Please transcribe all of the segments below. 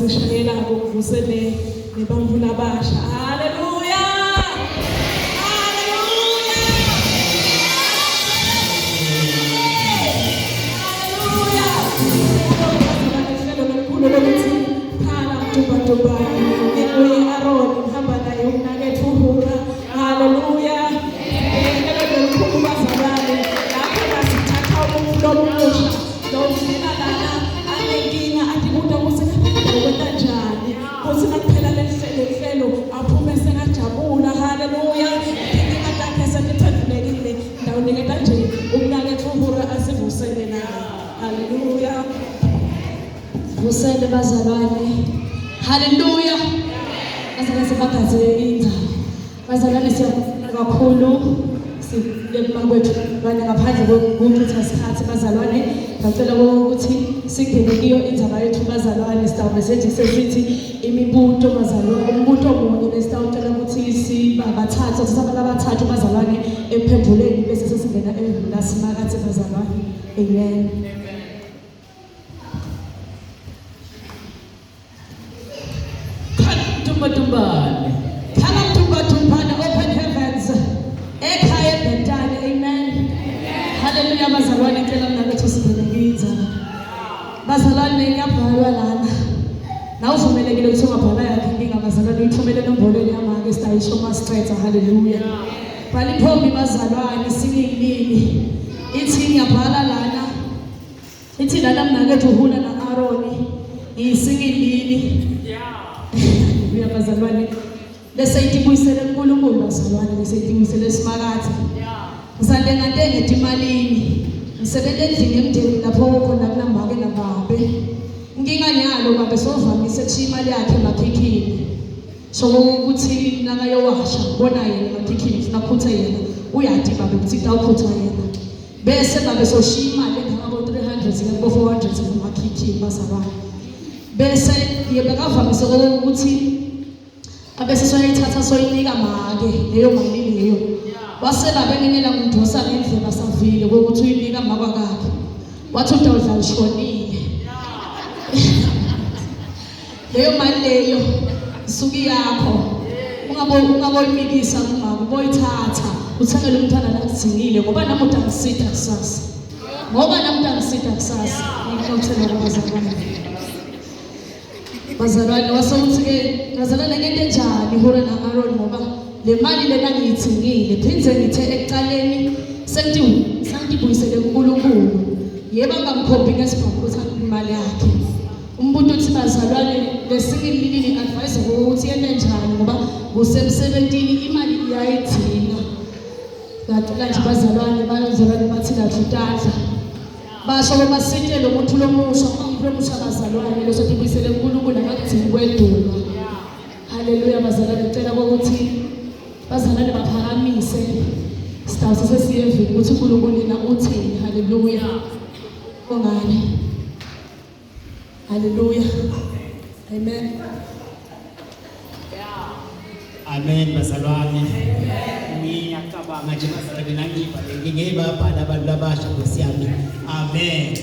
losishayelako ngivusele nebantfu labasha. Haleluya! Haleluya! Haleluya! Uhlelo lolukhulu lokuthi phala mdumbadumbane nginguye Aroni ngihamba naye umnakethu uHura. Haleluya! Uhlelo lolukhulu bazalwane lapho sithatha umuntu lomusha longena lana anenkinga atibuta ukuthi ngabe kanjani kuthi nakuphela lelihlelo lihlelo aphume sekajabula haleluya inkinga takhe setiphendulekile ndawuniketa nje umnakethu uhura asivusele naye haleluya Vusele bazalwane. Haleluya. Bazalwane sebagaze indzaba. Bazalwane siyabonga kakhulu sikuma kwethu bane ngaphandle kokuchitha isikhathi bazalwane ngacela ukuthi singene kiyo indzaba yethu bazalwane sitawube sethi sesithi imibuto bazalwane umbuto munye lesitawucela ukuthi sibabathathu sisabala abathathu bazalwane ekuphenduleni bese sesingena endlini lasimakathe bazalwane amen. Khala Mtumbatumbane. Khala Mtumbatumbane, open heavens. Ekhaya eBhetani, amen. Hallelujah bazalwane, ngicela mnakethu singene kuyindzaba. Bazalwane ngiyabhalwa lana. Nawe uvumelekile ukuthi ungabhala yakhe inkinga bazalwane uyithumele enombolweni yamake sitayisho uma sicetha haleluya. Bhala iphombi bazalwane singilini. Ithi ngiyabhala lana. Ithi lana mnakethu uHula na-Aroni ngiyisikilini. Yeah. Bazalwane bese itibuyisele kuNkulunkulu bazalwane bese itibuyisele esimakathe. Yeah. Ngisalengantenga etimalini. Ngisebenza endlini yemndeni lapho khona kunamake nababe. Inkinga nyalo babe sovamise kushiya imali yakhe emakhikhini. So ukuthi nakayowasha bona yena emakhikhini ufuna kukhutha yena uyati babe ukuthi itawukhutha yena. Bese babe soshiya imali engangabo 300 ngabo 400 ngomakhikhi bazalwane. Bese ye bekavamise ukuthi abese soyithatha soyinika make leyo mali leyo. Wase babe nginela ngimdosa ngendlela savile ukuthi uyinika mama kwakhe. Wathi utawudla lishonile. Leyo mali leyo isuke yakho. Ungabo ungaboyimikisa kumama uboyithatha uthengele umntwana lakudingile ngoba nami utangisita kusasa. Ngoba nami utangisita kusasa. Ngixoxela kubazalwane. Bazalwane wase uthi-ke bazalwane ngento enjani Hura na-Aaron ngoba le mali lena ngiyithengile phinde ngithe ekuqaleni sengitibuyisele kuNkulunkulu yebo angamkhombi ngesibhamu ukuthi imali yakhe Umbuto uthi bazalwane besingililile advise ukuthi yente njani ngoba kusemsebentini imali iyayidzinga. Ngacela nje bazalwane bazalwane bathi kathutadla. Basho uma sitshele umuntu lomusha uma umuntu lomusha bazalwane lo sotibuyisele uNkulunkulu akakudzingi kweduma. Haleluya bazalwane ngicela ukuthi bazalwane baphakamise sidawuse sesiye evini ukuthi uNkulunkulu yena uthini. Haleluya. Bongani. Hallelujah. Amen. Amen bazalwane. Ngiyacabanga nje bazalwane nangiva ngeke babhala abantu abasha Nkosi yami. Amen.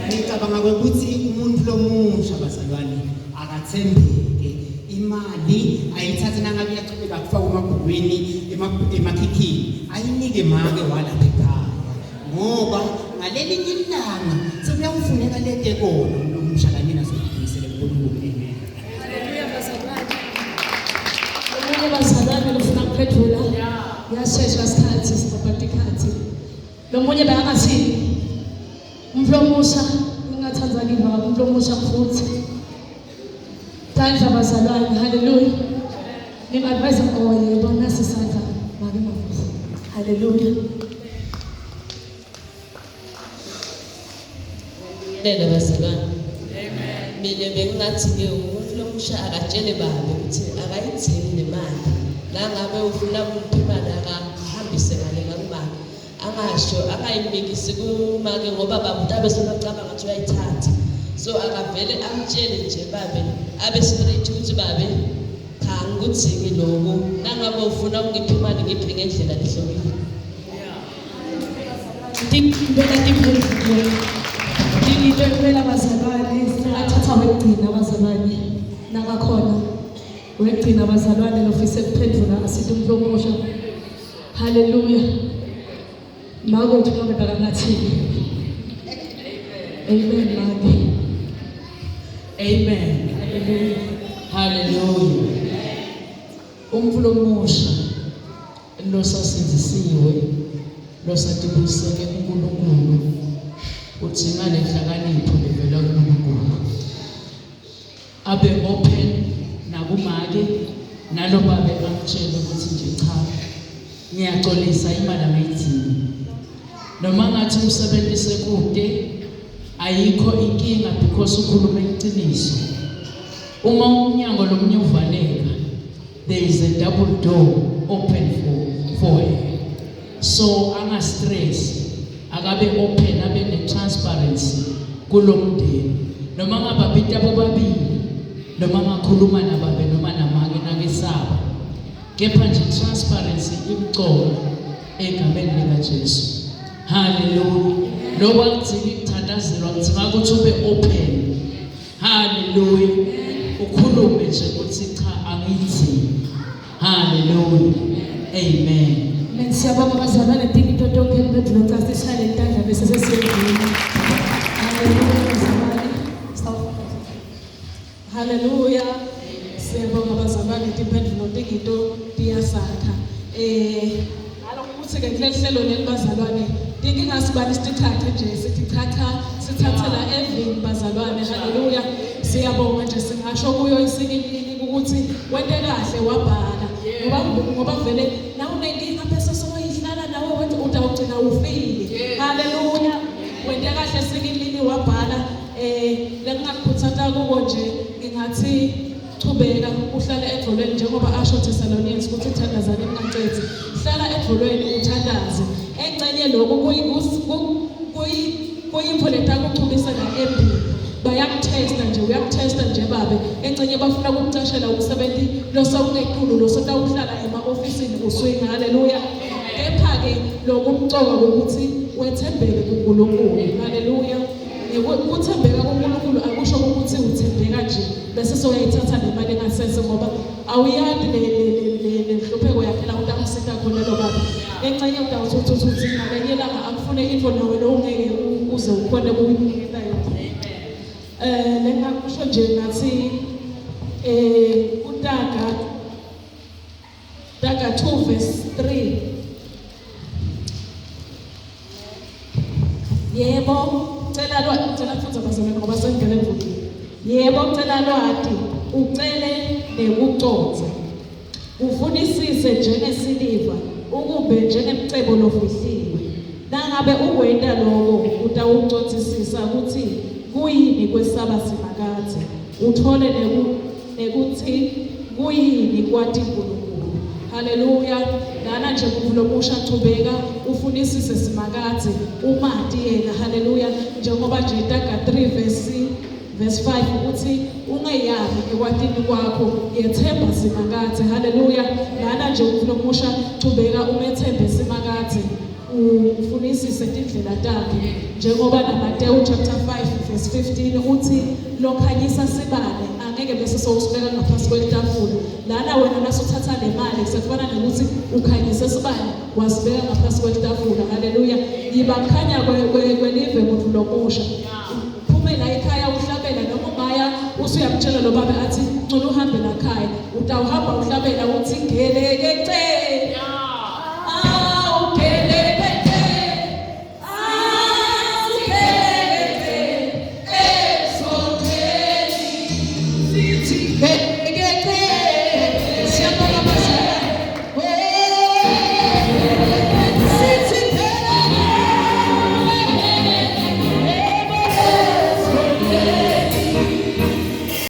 Ngicabanga ukuthi umuntu lomusha bazalwane akathembeke. Imali ayithathe nangabe iyachubeka kufaka emabhukwini emakhikhini ayinike make walapha ekhaya. ngoba ngalelinye ilanga sekuyakufuneka lete kona umuntu omusha kanye nasokuqinisele kuNkulunkulu amen Haleluya bazalwane. Omunye bazalwane lofuna kuphendula. Yashesha isikhathi sibhabhata ikhathi. Lo munye bekangathini? Umuntu omusha ngingathanda ngiva umuntu omusha futhi. Tandla bazalwane, haleluya. Nim-advise oh yebo nasi isandla make mavuso. Haleluya. Lena bazalwane. Amen. Mina bengingathi ke umuntu lomusha akatshele babe ukuthi akayidzingi nemali. Nangabe ufuna kumupha imali akahambise ngale ngakumake. Angasho angayimikisi kumake ngoba baba utabe sebacabanga ukuthi uyayithatha. So akavele amtshele nje babe abe straight ukuthi babe cha ngikudzingi loku. Nangabe ufuna ungiphe imali ngiphe ngendlela lehlukile. Impela tiphendule. Into impela bazalwane, singathatha wekugcina bazalwane. Nakakhona wegcina bazalwane lofise kuphendvula asithi umuntu omusha. Haleluya. Mako uthi ngabe bakangathini? Amen make. Amen. Haleluya. Hallelujah. Umfula omusha losasindisiwe losatibuyiseke kuNkulunkulu udzinga lenhlakanipho levela kuNkulunkulu. Abe open nakumake nalobabe amtshele ukuthi nje cha ngiyaxolisa imali angiyidingi. Noma ngathi usebenzise kude ayikho inkinga because ukhuluma iqiniso. Uma umnyango lomnye uvaleka there is a double door open for her. So anga stress akabe open abe ne transparency kulomndeni. Noma ngababita bobabili noma ngakhuluma nababe noma namake nakesaba. Kepha nje transparency imcoka egameni lika Jesu. Hallelujah. Lokho akudingi kuthandazelwa kudinga ukuthi ube open. Hallelujah. Ukhulume nje ukuthi cha angiyidzingi. Hallelujah. Amen. Amen. Siyabonga bazalwane tinto tonke imphendvulo cha sishayele itandla bese sesiyedlula. Hallelujah bazalwane. Hallelujah. Siyabonga bazalwane timphendvulo tingito tiyasakha. Eh ngalokho ukuthi ke kuleli hlelo leli bazalwane tinkinga sibani sitithathe nje sithi cha cha sithathela evini bazalwane. Hallelujah. Siyabonga nje singasho kuyo isikinyini ukuthi wente kahle wabhala ngoba ngoba vele nawunenkinga bese soyihlala nawe wenza utawugcina ufile. Hallelujah. Wente kahle sikinyini wabhala Eh lengingakukhuthaza kuko nje ngingathi chubeka uhlale edvolweni njengoba asho Thessalonians ukuthi thandazani ningacedi. Hlala edvolweni uthandaze. Engxenye lokhu kuyipho letakuchubisela embili. Bayakuthesta nje uyakuthesta nje babe. Engxenye bafuna ukukucashela umsebenzi losewungequlu losotawuhlala ema-ofisini uswinga. Haleluya. Kepha-ke lokumcoka ukuthi wethembeke kuNkulunkulu. Haleluya. Ukuthembeka kuNkulunkulu akusho ukuthi uthembeka nje bese soyayithatha le mali engasese ngoba awuyati le le nhlupheko yakhe la utakusita khona lo baba. Enxenye utawuthi uthi uthi uthi ngalenye ilanga akufune info nawe lo ungeke uze ukhone kuyiniketa yona. Eh lengakusho nje ngathi eh utaga Taga 2 verse 3. Yebo, cela lwati, cela kufundza bazalwane ngoba sengingena emvuleni. Yebo, cela lwati, ucele nekucondza. Ufunisise njengesiliva, ukumbe njengemcebo lofihliwe. Nangabe ukwenta loko, utawucondzisisa kutsi kuyini kwesaba Simakadze, uthole neku nekutsi kuyini kwati Nkulunkulu. Haleluya. Lana nje muntu lomusha chubeka ufunisise Simakadze umati yena. Haleluya. Njengoba nje Taga 3 verse 5 ukuthi ungeyabi ekwatini kwakho yethemba Simakadze. Haleluya. Lana nje umuntu lomusha chubeka umethembe Simakadze ufunisise tindlela takhe njengoba naMateyu chapter 5 verse 15 uthi lokhanyisa sibane angeke bese sowusibeka ngaphansi kwetafula lana wena nasuthatha le mali sekufana nokuthi ukhanyise sibane wasibeka ngaphansi kwetafula haleluya yiba khanya kwelive muntu lomusha phumela ekhaya uhlabela noma ungaya usuyamtshela lo baba athi ngcono uhambe lakhaya utawuhamba uhlabela uthi ngelekece.